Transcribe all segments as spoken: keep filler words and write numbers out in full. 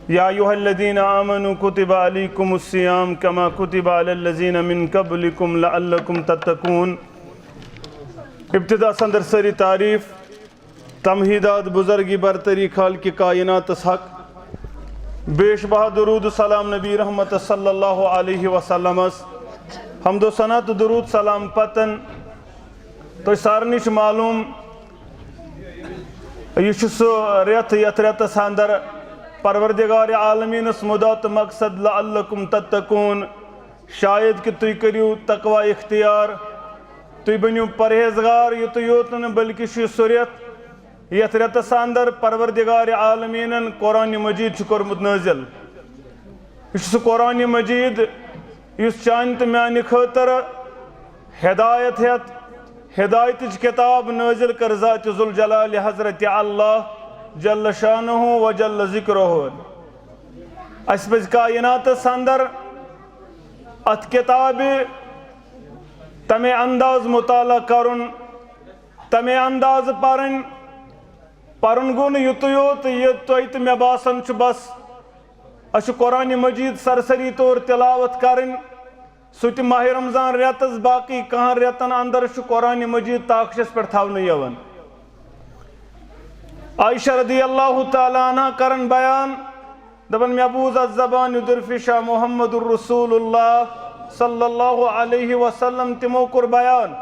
يا أيها الذين آمنوا كتب عليكم الصيام كما كتب على الذين من قبلكم لعلكم تتقون۔ ابتدا اندر سٲری تعریف، تمہیدات، بزرگی برتری خالق کائناتس حق، بیش بہا درود و سلام نبی رحمت صلی اللہ علیہ وسلمس۔ حمد و ثنا تہٕ درود سلام پتن، تۄہہِ سارنٕے چھُ معلوم، یہِ چھُ سُہ رٮ۪تھ یتھ رٮ۪تس اندر پروردگار عالمینس مُدعا تہٕ مقصد لعلکم تتقون، شاید کہِ تُہۍ کٔرِو تقوی اختیار، تُہۍ بٔنِو پرہیزگار۔ یُتُے یوت نہٕ، بلکہِ چھُ یہِ سُہ رٮ۪تھ، یتھ رٮ۪تس اندر پروردگار عالمینن قرآن مجید چھُ کوٚرمُت نٲزِل۔ یہِ چھُ سُہ قرآن مجید یُس چانہِ تہٕ میانہِ خٲطرٕ ہدایت ہٮ۪تھ، ہدایتٕچ کتاب نٲزِل کٔر ذات ذوالجلال حضرت اللہ جل شانہ و جل ذکرہ۔ اسہِ پزِ کائناتس اندر اتھ کتابہِ تمے انداز مطالعہ کرُن، تمے انداز پرٕنۍ۔ پرُن گوٚو نہٕ یُتُے یوت، یہِ تۄہہِ تہٕ مےٚ باسان چھُ بس، اسہِ چھُ قرآن مجید سرسری طور تلاوت کرٕنۍ۔ سُہ تہِ ماہِ رمضان رٮ۪تس، باقٕے کہن رٮ۪تن اندر چھُ قرآن مجید تاخچس پٮ۪ٹھ تھاونہٕ یِوان۔ عائشہ رضی اللہ تعالیٰ عنہ کرن بیان، دپان، مےٚ بوٗز از زبانہِ درفشا محمد رسول اللہ صلی اللہ علیہ وسلم، تِمو کوٚر بیان،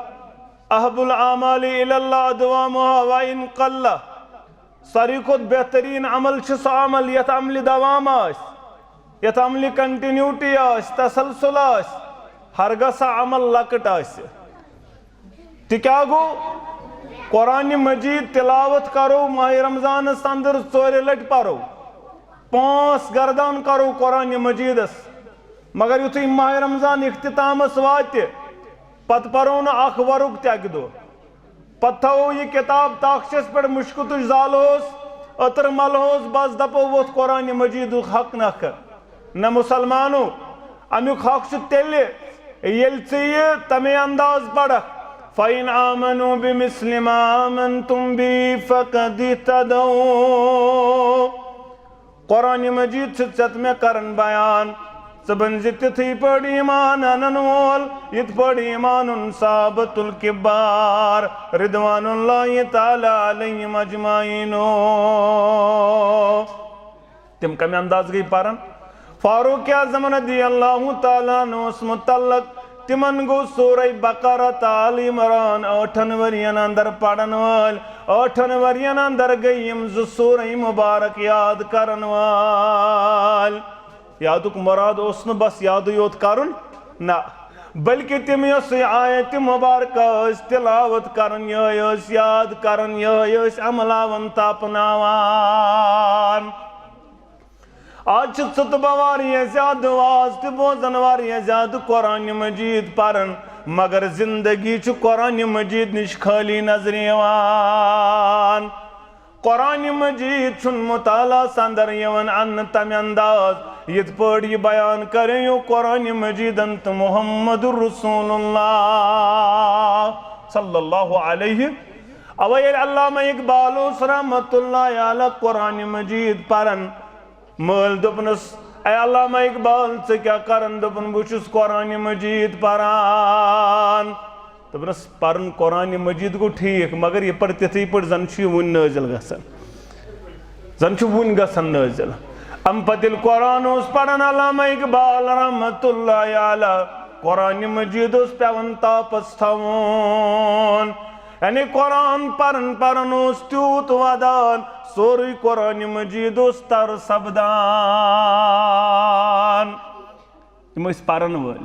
احب الاعمال الی اللہ ادوامها وان قل۔ ساروی کھۄتہٕ بہتریٖن عمل چھُ سُہ عمل یتھ عملہِ دوام آسہِ، یتھ عملہِ کنٹینیوٹی آسہِ، تسلسل آسہِ، ہرگاہ سا عمل لۄکٕٹ آسہِ۔ تہِ کیٛاہ گوٚو؟ قرآن مجید تلاوت کرو ماہِ رمضانس اندر، ژورِ لٹہِ پرو، پانٛژھ گردان کرو قرآن مجیدس، مگر یُتھُے ماہِ رمضان اختتامس واتہِ، پتہٕ پرو نہٕ اکھ ورُق تہِ اکہِ دۄہ۔ پتہٕ تھاوو یہِ کتاب تاخچس پٮ۪ٹھ، مُشکہٕ تُج زالہوس، عطر ملہوس، بس دپو ووتھ قرآن مجیدُک حق نکھٕ۔ نہ مسلمانو، امیُک حق چھُ تیٚلہِ، ییٚلہِ ژٕ یہِ تمے انداز پرکھ، فَإِنْ آمَنُوا بِمِثْلِ مَا آمَنْتُمْ بِهِ فَقَدِ اهْتَدَوْا۔ قرآن مجید چھُ ژےٚ تہٕ مےٚ کران بیان، ژٕ بن زِ تِتھٕے پٲٹھۍ ایمان انن وول، یِتھ پٲٹھۍ ایمان اوٚن صحابۃ الکبار رضوان اللہ تعالیٰ علیہم اجمعین۔ تِم کمہِ انداز گٔے پران؟ فاروق اعظم رضی اللہ تعالیٰ عنہ اوس متعلق، تِمن گوٚو سورہ بقرہ تہٕ آل عمران ٲٹھن ؤرین اندر پرن وٲلۍ۔ ٲٹھن ؤرین اندر گٔے یِم زٕ سورہ مبارک یاد کرن وٲلۍ۔ یادُک مراد اوس نہٕ بس یادٕے یوت کرُن، نہ، بلکہِ تِم یۄس یہِ آیت مبارکہ ٲسۍ تلاوت کران، یِہوٚے ٲسۍ یاد کران، یِہوٚے ٲسۍ عملاوان تہٕ اپناوان۔ آز چھِ ژٕ تہٕ بہٕ واریاہ زیادٕ واز تہِ بوزان، واریاہ زیادٕ قرآن مجید پران، مگر زندگی چھِ قرآن مجید نِش خٲلی نظرِ یِوان۔ قرآن مجید چھُنہٕ مطالعس اندر یِوان اننہٕ تمہِ انداز، یِتھ پٲٹھۍ یہِ بیان کریو قرآن مجیدن تہٕ محمد رسول اللہ صلی اللہ علیہ۔ اوے ییٚلہِ علامہ اقبال اوس رحمت اللہ علیہ قرآن مجید پران، مٲلۍ دوٚپنس، "اے علامہ اقبال، ژٕ کیٛاہ کران؟" دوٚپُن، "بہٕ چھُس قرآن مجید پران۔" دوٚپنس، پرُن قرآن مجید گوٚو ٹھیٖک، مگر یہِ پَر تِتھٕے پٲٹھۍ زن چھُ یہِ وُنہِ نٲزِل گژھان۔ زن چھُ وُنہِ گژھان نٲزِل۔ اَمہِ پتہٕ ییٚلہِ قرآن اوس پران علامہ اقبال رحمت اللہ علیہ، قرآن مجید اوس پٮ۪وان تاپس تھاوُن۔ یعنی قرآن پران پران اوس تیوٗت ودان، سورُے قرآن مجید اوس تر سپدان۔ یِم ٲسۍ پرن وٲلۍ،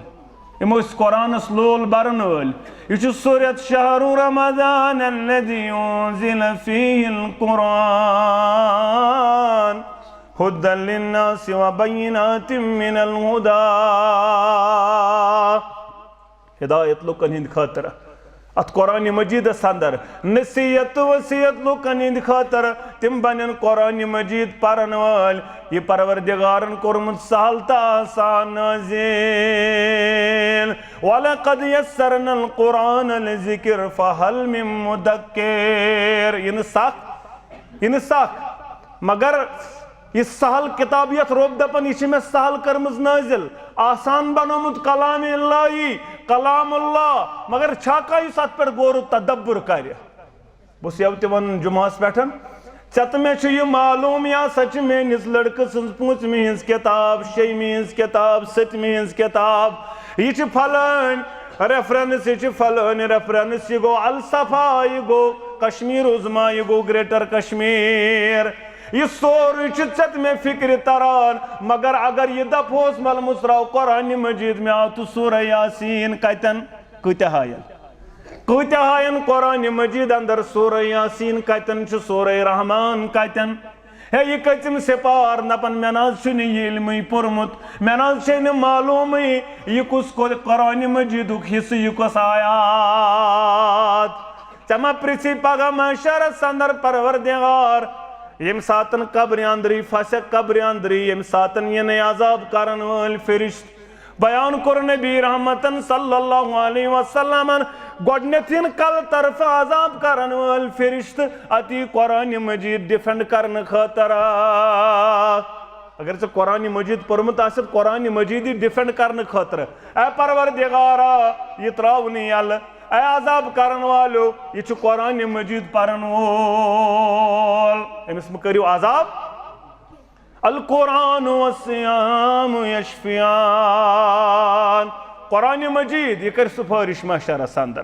یِم ٲسۍ قرآنس لول برن وٲلۍ۔ یہِ چھُ سُہ رٮ۪تھ شہر رمضان الذي أنزل فيه القرآن هدى للناس وبينات من الهدى۔ ہدایت لوکن ہند خاطر۔ اتھ قرآن مجیدس اندر نصیحت تہٕ وصیت لوکن ہند خاطر، تِم بنن قرآن مجید پرن وٲلۍ۔ یہِ پروردگارن کوٚرمُت سہل تہٕ آسان نازل۔ وَلَقَدْ يَسَّرْنَا الْقُرْآنَ لِلذِّكْرِ فَهَلْ مِن مُّدَّكِرٍ۔ یہِ نہٕ سخ، یہِ نہٕ سخ، مگر یہِ سہل کتاب، یتھ رۄب دپان، یہِ چھِ مےٚ سہل کٔرمٕژ نٲزِل، آسان بنومُت کلام الہی، کلام اللہ، مگر چھا کانٛہہ یُس اتھ پٮ۪ٹھ غور و تدبر کرِ؟ بہٕ اوسُس یَوٕ تہِ وَنان جمعہس پٮ۪ٹھ، ژےٚ تہٕ مےٚ چھُ یہِ معلوم، یہِ ہسا چھِ میٲنِس لڑکہٕ سٕنٛز پوٗنٛژمہِ ہِنٛز کِتاب، شیٚیمہِ ہِنٛز کِتاب، سٔتمہِ ہِنٛز کِتاب، یہِ چھِ فلٲنۍ ریفرنس، یہِ چھِ فلٲنۍ ریفرنس، یہِ گوٚو الصفا، یہِ گوٚو کشمیر عظمیٰ، یہِ گوٚو گریٹر کشمیر۔ یہِ سورُے چھُ ژےٚ تہٕ مےٚ فکرِ تران، مگر اگر یہِ دپہوس ملمُس راو قرآن مجید مےٚ آو تہٕ سورہ یاسین کتٮ۪ن؟ کۭتیاہ ہاین؟ کۭتیاہ ہاین قرآن مجید اندر سورہ یاسین کتٮ۪ن چھُ، سورہ رحمان کتٮ۪ن؟ ہے، یہِ کٔژِم سپار نپن، مےٚ نہ حظ چھُنہٕ یہِ علمٕے پوٚرمُت، مےٚ نہ حظ چھے نہٕ معلومٕے یہِ کُس قرآن مجیدُک حصہٕ، یہِ کۄس آیات۔ ژےٚ ما پرژھی پگاہ محشرس اندر پروردگار، ییٚمہِ ساتن قبرِ اندرٕے پھسکھ، قبرِ اندرٕے ییٚمہِ ساتن یِنٕے عذاب کرن وٲلۍ فرشت۔ بیان کوٚر نبی رحمتن صلی اللہ علیہ وسلمن، گۄڈنیتھ یِن کل طرفہٕ عذاب کرن وٲلۍ فرشت اتی قرآن مجید ڈیفینڈ کرنہٕ خٲطرٕ۔ اگر ژےٚ قرآن مجید پوٚرمُت آسہِ، قرآن مجید یی ڈیفینڈ کرنہٕ خٲطرٕ، اے پروردگارا، یہِ تراو نہٕ یلہٕ، اے عذاب کرن والیو، یہِ چھُ قرآن مجید پرن وول، أمِس مہٕ کٔرِو عذاب۔ القرآن والصیام یشفیان۔ قرآن مجید، یہِ کرِ سفارش محشرس اندر۔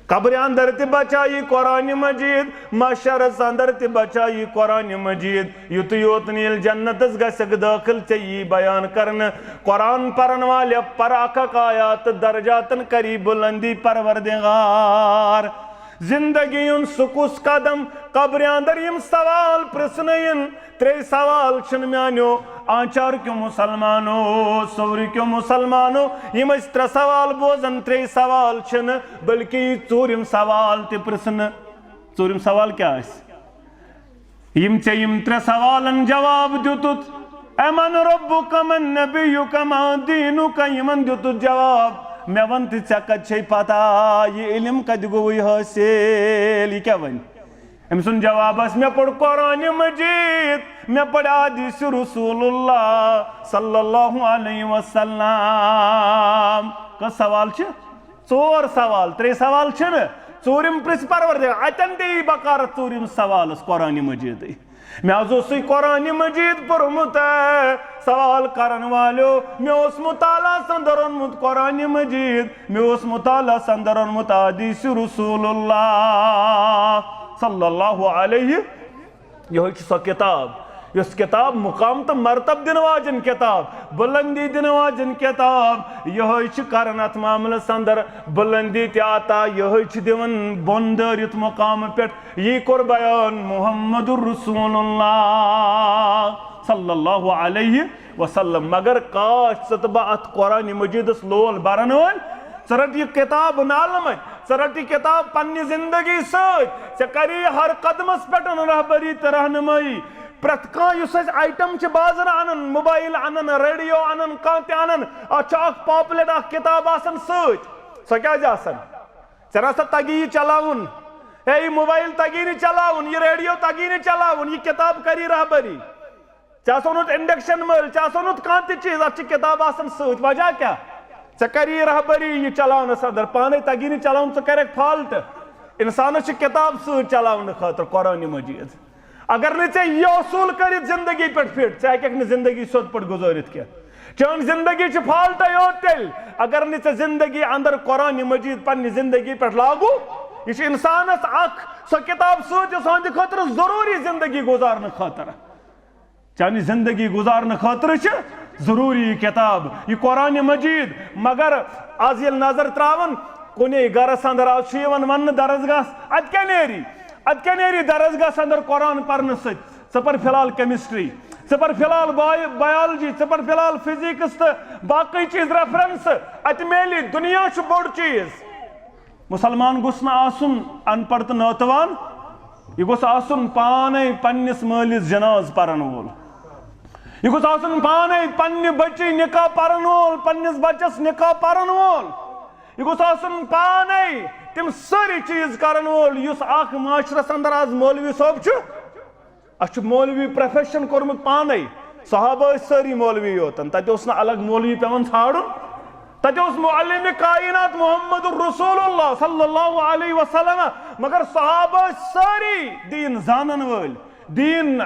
قبرِ اندر تہِ بچایی قرآن مجید، محشرس اندر تہِ بچایی قرآن مجید۔ یُتُے یوت نہٕ ییٚلہِ جنتس گژھکھ دٲخل، ژےٚ یی بیان کرنہٕ، قرآن پرن والہِ پر اکھ اکھ آیات تہٕ درجاتن کری بلندی پروردگار۔ زندگی ہُنٛد سُہ کُس قدم، قبرِ اندر یِم سوال پرژھنہٕ یِن، ترٛے سوال چھِنہٕ میانیو آنچار کیو مسلمانو، سورِ کیو مسلمانو، یِم أسۍ ترٛےٚ سوال بوزن، ترٛے سوال چھِنہٕ، بلکہ یہِ ژوٗرِم سوال تہِ پرژھنہٕ۔ ژوٗرِم سوال کیٛاہ آسہِ؟ یِم ژےٚ یِم ترٛےٚ سوالن جواب دیُتُتھ، "امن ربک، من نبیک، ما دینک"، یِمن دیُتُتھ جواب، مےٚ وَن تہٕ ژےٚ کَتہِ چھے پتہ، یہِ علم کَتہِ گوٚوُے حٲصِل؟ یہِ کیٛاہ وَنہِ؟ أمۍ سُنٛد جواب آسہِ، "مےٚ پوٚر قرآنِ مجیٖد، مےٚ پوٚر حدیث رسول اللہ صلی اللہ علیہ وسلم۔" کٔژ سوال چھِ؟ ژور سوال، ترٛےٚ سوال چھِنہٕ۔ ژوٗرِم پرٛژھ پروردگار، اَتٮ۪ن تہِ یی بکارت ژوٗرِم سوالَس قرآنِ مجیٖدٕے۔ مےٚ حظ اوسُے قرآنِ مجیٖد پوٚرمُت، اے سوال کرن والیو، مےٚ اوس مطالعس اندر اوٚنمُت قرآنِ مجیٖد، مےٚ اوس مطالعس اندر اوٚنمُت حدیث رسول اللہ صلی اللہ علیہ۔ یِہوٚے چھِ سۄ کِتاب، یۄس کِتاب مُقام تہٕ مرتب دِنہٕ واجٮ۪ن کِتاب، بُلندی دِنہٕ واجٮ۪ن کِتاب۔ یِہوٚے چھِ کران اَتھ معاملَس اندر بُلندی تہِ عطا، یِہوٚے چھِ دِوان بۄن دٲرِتھ مُقام پٮ۪ٹھ۔ یی کوٚر بیان محمد رسول اللہ صلی اللہ علیہ وسلم۔ مگر کاش ژٕ تہٕ بہٕ اَتھ قرآنِ مجیٖدَس لول بَرَن وٲلۍ۔ ژٕ رَٹ یہِ کِتاب نالہٕ مَنٛز، ژٕ رَٹ یہِ کِتاب پننہِ زندگی سۭتۍ۔ ژےٚ کَری ہر قدمَس پٮ۪ٹھ رہبری تہٕ رہنمٲیی۔ پرٛٮ۪تھ کانٛہہ یُس اَسہِ آیٹم چھِ بازرٕ اَنان، موبایل اَنان، ریڈیو اَنان، کانٛہہ تہِ اَنان، اَتھ چھِ اَکھ پاپلیٹ اَکھ کِتاب آسان سۭتۍ۔ سۄ کیٛازِ آسان؟ ژےٚ نہ سا تَگی یہِ چلاوُن۔ ہے، یہِ موبایل تَگی نہٕ چلاوُن، یہِ ریڈیو تَگی نہٕ چلاوُن، یہِ کِتاب کَری رہبری۔ ژےٚ آسہِ اوٚنمُت انڈکشن مٔلۍ، ژےٚ آسہِ اوٚنمُت کانٛہہ تہِ چیٖز، اَتھ چھِ کِتاب آسان سۭتۍ۔ وجہ کیٛاہ؟ ژےٚ کَری رہبری یہِ چلاونَس اندر، پانَے تَگی نہٕ چلاوُن، ژٕ کَرَکھ فالٹ۔ اِنسانَس چھِ کِتاب سۭتۍ چلاونہٕ خٲطرٕ قرآنِ مجیٖد۔ اگر نہٕ ژےٚ یہِ اصوٗل کٔرِتھ زندگی پٮ۪ٹھ فِٹ، ژٕ ہیٚکَکھ نہٕ زندگی سیوٚد پٲٹھۍ گُزٲرِتھ کینٛہہ۔ چٲنۍ زندگی چھِ فالٹَے یوت تیٚلہِ، اگر نہٕ ژےٚ زندگی اندر قرآنِ مجیٖد پننہِ زندگی پٮ۪ٹھ لاگو۔ یہِ چھُ اِنسانَس اکھ سۄ کِتاب سۭتۍ یۄس سانہِ خٲطرٕ ضروٗری زندگی گُزارنہٕ خٲطرٕ۔ چانہِ زندگی گُزارنہٕ خٲطرٕ چھِ ضروٗری یہِ کِتاب، یہِ قرآنِ مجیٖد۔ مگر از ییٚلہِ نظر ترٛاوان کُنے گرس اندر، از چھُ یِوان وننہٕ درسگاہس، اتہِ کیٛاہ نیری؟ اتہِ کیٛاہ نیری درسگاہس اندر قرآن پرنہٕ سۭتۍ؟ ژٕ پر فی الحال کیمسٹری، ژٕ پر فی الحال بای-، بایولوجی، ژٕ پر فی الحال فزکس تہٕ باقٕے چیٖز ریفرنس۔ اتہِ میلی، دُنیا چھُ بوٚڑ چیٖز۔ مسلمان گوٚژھ نہٕ آسُن ان پڑھ تہٕ ناتوان، یہِ گوٚژھ آسُن پانے پننِس مٲلِس جناز پرن وول۔ یہِ گوٚژھ آسُن پانے پننہِ بچی نکاح پرن وول، پننِس بچس نکاح پرن وول۔ یہِ گوٚژھ آسُن پانے تِم سٲری چیٖز کرن وول، یُس اکھ معاشرس اندر از مولوی صٲب چھُ۔ اَسہِ چھُ مولوی پروفیشن کوٚرمُت پانے۔ صحابہ ٲسۍ سٲری مولوی یوتن، تتہِ اوس نہٕ الگ مولوی پٮ۪وان ژھانڈُن۔ تتہِ اوس معلم کائنات محمد رسول اللہ صلی اللہ علیہ وسلم، مگر صحابہ ٲسۍ سٲری دین زانن وٲلۍ، دین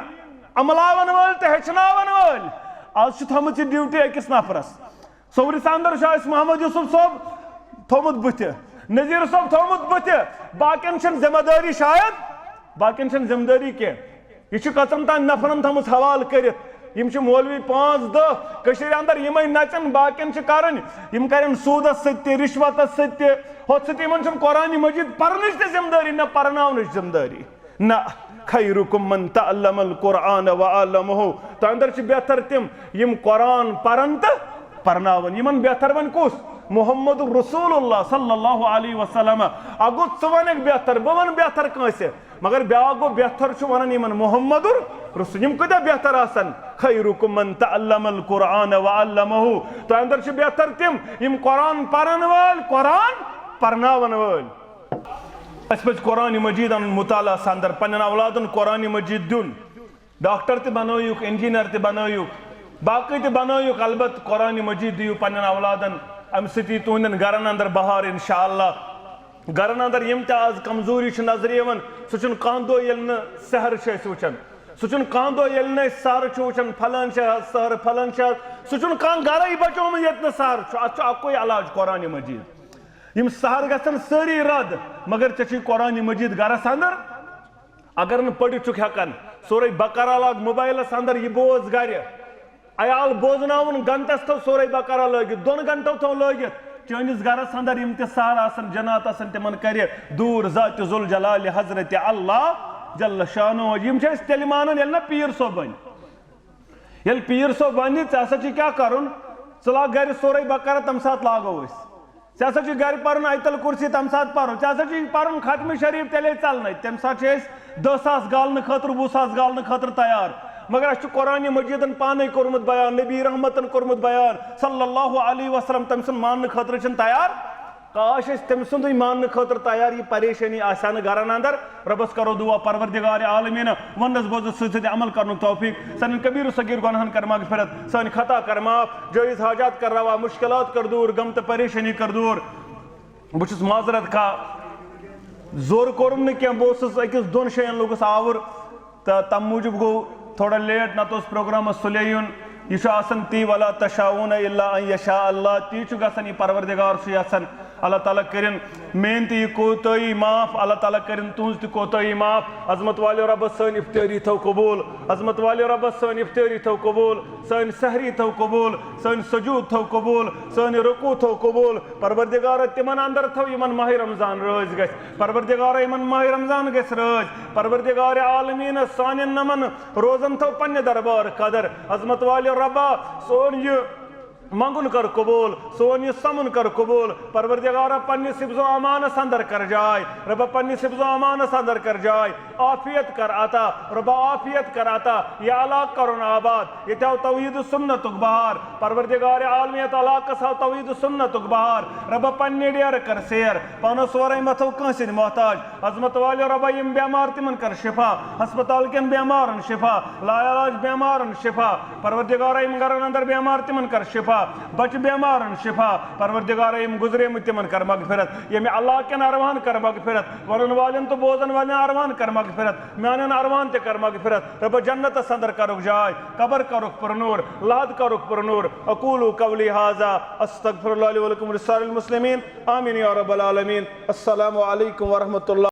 عملاون وٲلۍ تہٕ ہیٚچھناون وٲلۍ۔ از چھِ تھٲمٕژ یہِ ڈیوٹی أکِس نفرس۔ صورِ ساندر چھُ اَسہِ محمد یوسف صٲب تھوٚمُت بٕتھِ، نذیر صٲب تھوٚمُت بٕتھِ، باقین چھَنہٕ ذمہ دٲری شاید، باقین چھَنہٕ ذمہ دٲری کینٛہہ۔ یہِ چھُ کٔژن تام نفرن تھٲمٕژ حوالہٕ کٔرِتھ۔ یِم چھِ مولوی پانٛژھ دَہ کٔشیٖرِ اندر، یِمے نژن، باقین چھِ کرٕنۍ۔ یِم کرن سوٗدس سۭتۍ تہِ، رشوتس سۭتۍ تہِ، ہُتھ سۭتۍ تہِ۔ یِمن چھُنہٕ قرآن مجید پرنٕچ تہِ ذمہ دٲری، نہ پرناونٕچ ذمہ دٲری۔ نہ، خیرکم من تعلم القرآن وعلمہ۔ تۄہہِ اندر چھِ بہتر تِم، یِم قرآن پرن تہٕ پرناون۔ یِمن بہتر وۄنۍ کُس؟ محمد رسول اللہ صلی اللہ علیہ وسلم۔ اگوٚو ژٕ ونکھ بہتر، بہٕ ونہٕ بہتر کٲنٛسہِ، مگر بیاکھ گوٚو بہتر چھُ ونان یِمن محمد رسول۔ یِم کۭتیاہ بہتر آسن؟ خیرکم من تعلم القرآن وعلمہ۔ تۄہہِ اندر چھِ بہتر تِم، یِم قرآن پرن وٲلۍ، قرآن پرناون وٲلۍ۔ اَسہِ پَزِ قرآن مجید اَنُن مطالعس اندر، پننٮ۪ن اولادن قرآن مجید دیُن۔ ڈاکٹر تہِ بنٲیِو، انجینئر تہِ بنٲیِو، باقٕے تہِ بنٲیِو، البتہٕ قرآن مجید دِیِو پننٮ۪ن اولادن۔ اَمہِ سۭتۍ یی تُہنٛدٮ۪ن گرن اندر بہار انشاءاللہ۔ گرن اندر یِم تہِ آز کمزوری چھِ نظرِ یِوان، سُہ چھُنہٕ کانٛہہ دۄہ ییٚلہِ نہٕ سحر چھِ أسۍ وٕچھان، سُہ چھُنہٕ کانٛہہ دۄہ ییٚلہِ نہٕ أسۍ سحر چھِ وٕچھان، پھلٲنۍ چھِ آز سحر، پھلٲنۍ چھِ آز، سُہ چھُنہٕ کانٛہہ گرے بچومُت ییٚتہِ نہٕ سحر چھُ۔ اتھ چھُ اکُے علاج قرآن مجید۔ یِم سحر گژھن سٲری رد، مگر ژےٚ چھُے قرآن مجید گرس اندر۔ اگر نہٕ پٔرِتھ چھُکھ ہٮ۪کان، سورہ بقرہ لاگ موبایلس اندر، یہِ بوز گرِ۔ عیال بوزناوُن گنٹس تھٲو سورہ بقرہ لٲگِتھ، دۄن گنٹو تھٲو لٲگِتھ۔ چٲنِس گرس اندر یِم تہِ سحر آسن، جنات آسن، تِمن کرِ دوٗر ذات ذوالجلال حضرت اللہ جل شانہ۔ یِم چھِ أسۍ تیٚلہِ مانان ییٚلہِ نہ پیٖر صٲب بنہِ۔ ییٚلہِ پیٖر صٲب ونہِ، ژےٚ ہسا چھُے کیٛاہ کرُن؟ ژٕ لاگ گرِ سورہ بقرہ، تمہِ ساتہٕ لاگو أسۍ۔ ژےٚ ہسا چھُے گرِ پرُن آیت الکرسی، تمہِ ساتہٕ پرُن۔ ژےٚ ہسا چھُے پرُن ختم شریف، تیٚلے ژلنے۔ تمہِ ساتہٕ چھِ أسۍ دہ ساس گالنہٕ خٲطرٕ، وُہ ساس گالنہٕ خٲطرٕ تیار۔ مگر اَسہِ چھُ قرآن مجیدن پانے کوٚرمُت بیان، نبی رحمتن کوٚرمُت بیان صلی اللہ علیہ وسلم، تٔمۍ سُنٛد ماننہٕ خٲطرٕ چھِنہٕ تیار۔ کاش أسۍ تٔمۍ سُنٛدُے ماننہٕ خٲطرٕ تیار، یہِ پریشٲنی آسہِ ہا نہٕ گرن اندر۔ رۄبس کرو دعا، پروردگار عالمین، وننس بوزنس سۭتۍ سۭتۍ عمل کرنُک توفیق، سانٮ۪ن کبیر و صغیر گۄناہن کر مغفرت، سٲنۍ خطا کر معاف، جٲیز حاجات کر روا، مشکلات کر دوٗر، غم تہٕ پریشٲنی کر دوٗر۔ بہٕ چھُس معذرت خواہ، زور کوٚرُم نہٕ کینٛہہ، بہٕ اوسُس أکِس دۄن جایَن لوٚگُس آوُر، تہٕ تَمہِ موٗجوٗب گوٚو تھوڑا لیٹ، نَتہٕ اوس پروگرامَس سُلے یُن۔ یہِ چھُ آسان تی، ولا تشاؤون الا ان یشاء اللہ، تی چھُ گژھان، یہِ پروردگار چھُ یژھان۔ اللہ تعالیٰ کٔرِن میٲنۍ تہِ یہِ کوتٲہی معاف، اللہ تعالیٰ کٔرِن تُہنٛز تہِ کوتٲہی معاف۔ عظمت والے رۄبس سٲنۍ افطٲری تھٲو قبول، عظمت والے رۄبس سٲنۍ افطٲری تھٲو قبول، سٲنۍ سحری تھٲو قبول، سٲنۍ سجود تھٲو قبول، سٲنۍ رکوع تھٲو قبول۔ پروردگارا، تِمن اندر تھٲو یِمن ماہِ رمضان رٲضۍ گژھِ۔ پروردگارا، یِمن ماہِ رمضان گژھِ رٲضۍ۔ پروردگار عالمین، سانٮ۪ن نمن روزن تھٲو پننہِ دربار قدر۔ عظمت والے رۄبا، سون یہِ منگُن کر قبول، سون یہِ سمُن کر قبول۔ پروردگارا، پننِس حفظ و امانس اندر کر جاے۔ رۄبا، پننِس حفظ و امانس اندر کر جاے۔ عافیت کر عطا۔ رۄبا، عافیت کر عطا۔ یہِ علاقہٕ کرُن آباد۔ ییٚتہِ آو توحید سنتُک بہار۔ پروردگار عالم، یتھ علاقس آو توحید سنتُک بہار۔ رۄبا، پننہِ ڈیرٕ کر سیر۔ پانس ورٲے مہ تھٲو کٲنٛسہِ ہٕنٛدۍ محتاج۔ عظمت والے رۄبا، یِم بیمار تِمن کر شفا، ہسپتال کٮ۪ن بیمارن شفا، لا علاج بیمارن شفا۔ پروردگارا، یِم گرن اندر بیمار تِمن کر شفا، بچہِ بیمارن شفا۔ پروردگارا، یِم گزریمٕتۍ تِمن کر مغفرت، ییٚمہِ علاقہٕ کٮ۪ن ارواحن کر مغفرت، ونن والٮ۪ن تہٕ بوزن والٮ۪ن ارواحن کر مغفرت، میانٮ۪ن ارواحن تہِ کر مغفرت۔ رۄبا، جنتس اندر کرُکھ جاے، قبر کرُکھ پرنور، لحد کرُکھ پرنور۔ اقول قولی هذا، استغفر الله لي ولكم ولسائر المسلمين۔ آمین یا رب العالمین۔ السلام علیکم ورحمۃ اللہ۔